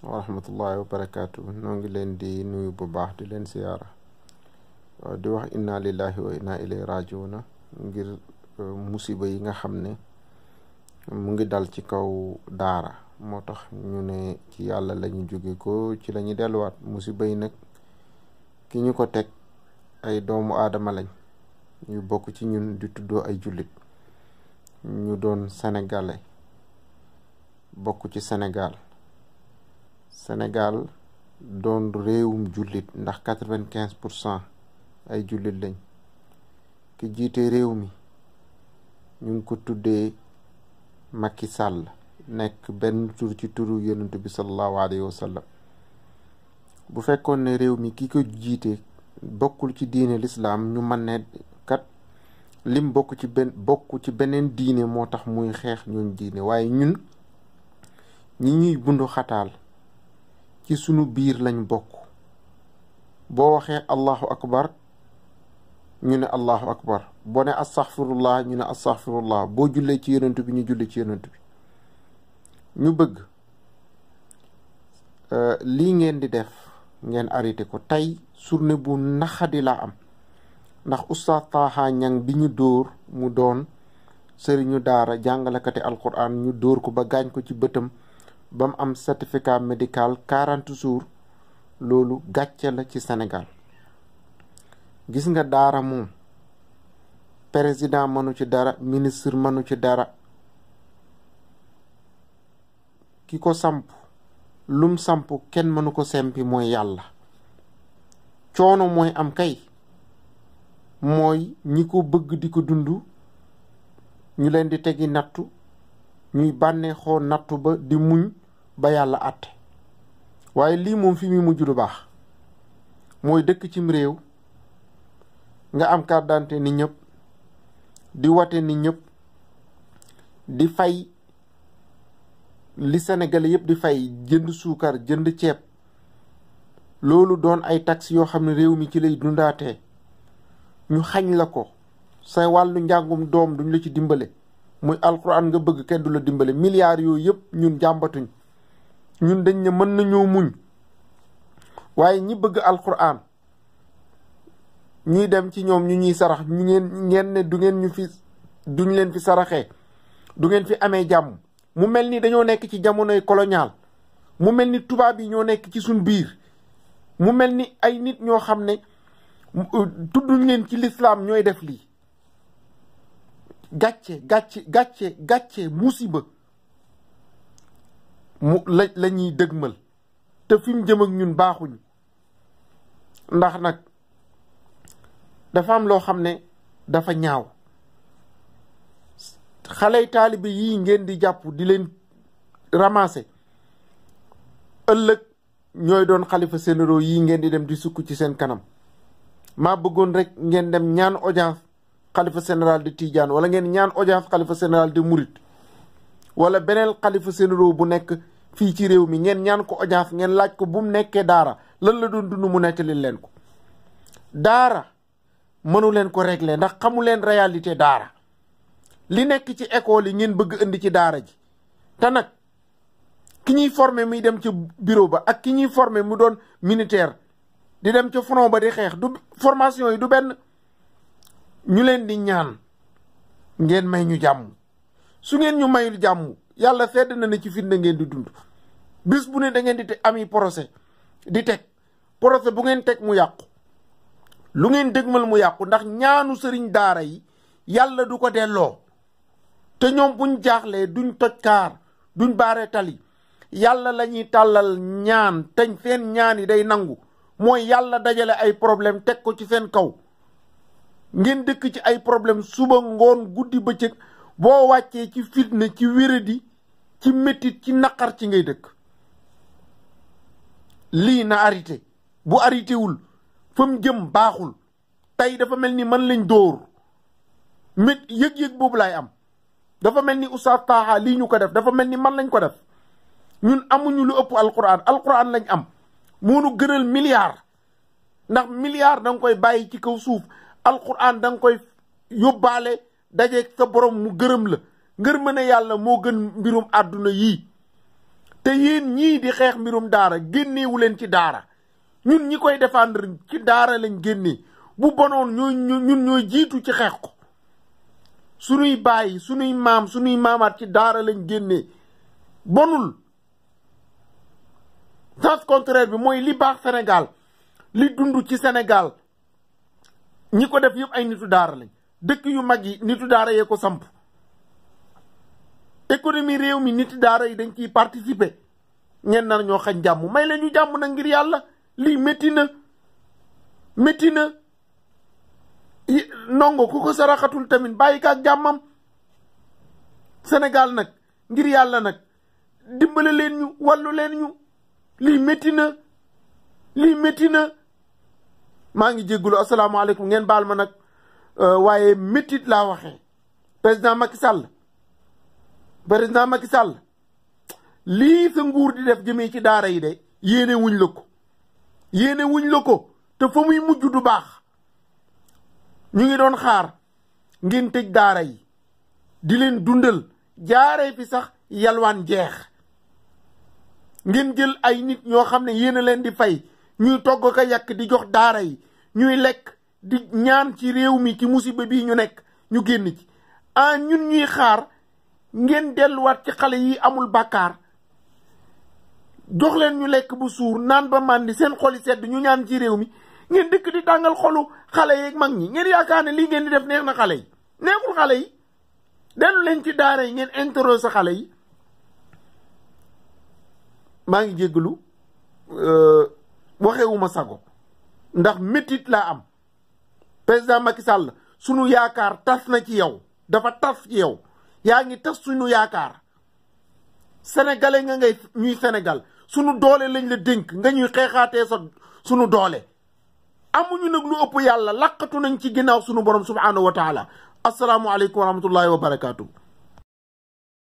wa rahmatullahi wa barakaatu. noo ngi leen di nuyu bu baax di leen siyaara di wax inna lillahi wa inna ilayhi rajiuna ngir musiba yi nga xam ne mu ngi dal ci kaw daara. moo tax ñu ne ci yàlla lañu jóge ko ci la ñu delluwaat. musiba yi nag ki ñu ko teg ay doomu aadama lañ ñu bokk ci ñun di tuddoo ay jullit, ñu doon sénégalais bokk ci Sénégal doon réewum jullit ndax 95% ay jullit lañ. ki jiite réew mi ñu ngi ko tuddee Macky Sall, nekk benn tur ci turu yonent bi sallallahu alayhi wa sallam. bu fekkoon ne réew mi ki ko jiite bokkul ci diine lislaam ñu mën ne kat lim bokk ci beneen diine moo tax muy xeex ñooñ diine. waaye ñun ñi ñuy bundu xataal ci sunu biir lañ bokk. boo waxee allahu akbar ñu ne allahu akbar, boo ne astaghfirullah ñu ne astaghfirullah, boo jullee ci yonent bi ñu julli ci yonent bi. ñu bëgg lii ngeen di def ngeen arrêté ko. tey journée bu naxadi laa am ndax Oustaz Taha Niang bi ñu dóor mu doon sëriñu daara jàngalekati alquran, ñu dóor ko ba gaañ ko ci bëtam ba mu am certificat médical 40 jours. loolu gàcce la ci Sénégal. gis nga daara moom président mënu ci dara, ministre mënu ci dara. ki ko samp lum samp kenn mënu ko sempi mooy yàlla. coono mooy am kay mooy ñi ko bëgg di ko dund ñu leen di tegi nattu, ñuy bànneexoo nattu ba di muñ ba yàlla àtte. waaye lii moom fi muy mujj lu baax mooy dëkk cim réew nga am carte d'identité ni ñëpp, di wate ni ñëpp, di fay li Sénégalais yëpp di fay, jënd suukar jënd ceeb. loolu doon ay taxes yoo xam ne réew mi ci lay dundaatee. ñu xañ la ko, sa wàllu njàngum doom duñ la ci dimbale, muy alquran nga bëgg kenn du la dimbale. milliards yooyu yëpp ñun jàmbatuñ, ñun dañ ne mën nañoo muñ. waaye ñi bëgg alquran ñuy dem ci ñoom ñu ñuy sarax, ñu ngeen ne duñ leen fi saraxee, du ngeen fi amee jàmm. mu mel ni dañoo nekk ci jamonoy colonial, mu mel ni tubaab yi ñoo nekk ci suñ biir, mu mel ni ay nit ñoo xam ne tudduñ leen ci lislaam ñooy def lii. gàcce musiba la ñuy dëgmal te fi mu jëm ak ñun baaxuñ. ndax nag dafa am loo xam ne dafa ñaaw. xaley taalibe yii ngeen di jàpp di leen ramasser, ëllëg ñooy doon xalifa généraux yii ngeen di dem di sukk ci seen kanam. maa bëggoon rek ngeen dem ñaan audience xalifa général de Tidiane, wala ngeen ñaan audience xalifa général de Mouride, wala beneen xalifa généraux bu nekk fii ci réew mi, ngeen ñaan ko audience, ngeen laaj ko bu mu nekkee daara lan la doon dund mu nettali leen ko. daara mënu leen ko régler ndax xamu leen réalité daara. li nekk ci école yi ngeen bëgg indi ci daara ji. te nag ki ñuy formé muy dem ci bureau ba ak ki ñuy formé mu doon militaire di dem ca front ba di xeex, du formation yi du benn. ñu leen di ñaan ngeen may ñu jàmm. su ngeen ñu mayul jàmm yàlla sedd na ne ci fitna ngeen di dund. bis bu ne da ngeen di ami procès di teg procès bu ngeen teg mu yàqu, lu ngeen dëgmal mu yàqu. ndax ñaanu sëriñ daara yi yàlla du ko delloo. te ñoom buñ jaaxlee duñ toj kaar, duñ baare tali. yàlla la ñuy tàllal ñaan, teñ seen ñaan yi day nangu. mooy yàlla dajale ay problème teg ko ci seen kaw. ngeen dëkk ci ay problème suba ngoon guddi bëccëg. boo wàccee ci fitna, ci wéradi, ci métit, ci naqar ci ngay dëkk. lii na arrêté. bu arrêté wul fa mu jëm baaxul. tey dafa mel ni man lañ dóor. yëg-yëg boobu laay am. dafa mel ni Oustaz Taha lii ñu ko def dafa mel ni man lañ ko def. ñun amuñu lu ëpp alquran lañ am. moo nu gënal milliard. ndax milliard da nga koy bàyyi ci kaw suuf, alquran da nga koy yóbbaale dajeeg sa borom mu gërëm la. ngërmande yàlla moo gën mbirum àdduna yii. te yéen ñii di xeex mbirum daara génneewu leen ci daara ñun ñi koy défendre ci daara lañ génnee bu bonoon ñun ñooy jiitu ci xeex ko sunuy baay sunuy maam sunuy maamaat ci daara lañ génnee bonul. sens contraire bi mooy li baax Sénégal li dund ci Sénégal ñi ko def yëpp ay nitu daara lañ dëkk yu mag yi nitu daara yee ko samp économie réew mi nitu daara yi dañ ciy participer ñen nar ñoo xañ jàmm may la ñu jàmm na ngir yàlla lii métti na ndongo ku ko saraxatul tamit bàyyi ko ak jàmmam Sénégal nag ngir yàlla nag dimbale leen ñu wàllu leen ñu lii métti na maa ngi jéggulu asalaamaaleykum ngeen baal ma nag waaye méttit laa waxee président Macky Sall lii sa nguur di def jëmee ci daara yi de yéene wuñ la ko te fa muy mujj du baax ñu ngi doon xaar ngeen tëj daara yi di leen dundal jaaree fi sax yalwaan jeex ngeen jël ay nit ñoo xam ne yéen a leen di fay ñuy togg ko yàq di jox daara yi ñuy lekk di ñaan ci réew mi ci musiba bii ñu nekk ñu génn ci ñun ñuy xaar ngeen delluwaat ci xale yi amul bàkkaar jox leen ñu lekk bu suur naan ba màndi seen xoli sedd ñu ñaan ci réew mi ngeen dëkk di tàngal xolu xale yeeg mag ñi ngeen yaakaar ne lii ngeen di def neex na xale yi neexul xale yi dellu leen ci daara yi ngeen interroger xale yi. maa ngi jéggalu waxewuma sago ndax métit laa am président Macky Sall sunu yaakaar tas na ci yow dafa tas ci yow yaa ngi tas sunu yaakaar sénégalais nga ngay ñuy Sénégal sunu doole lañ la dénk nga ñuy xeexaatee sunu doole amuñu nag lu ëpp yàlla laqatu nañ ci ginnaaw sunu borom subhanahu wa taala asalaamualeykum wa rahmatullahi wa barakaatu.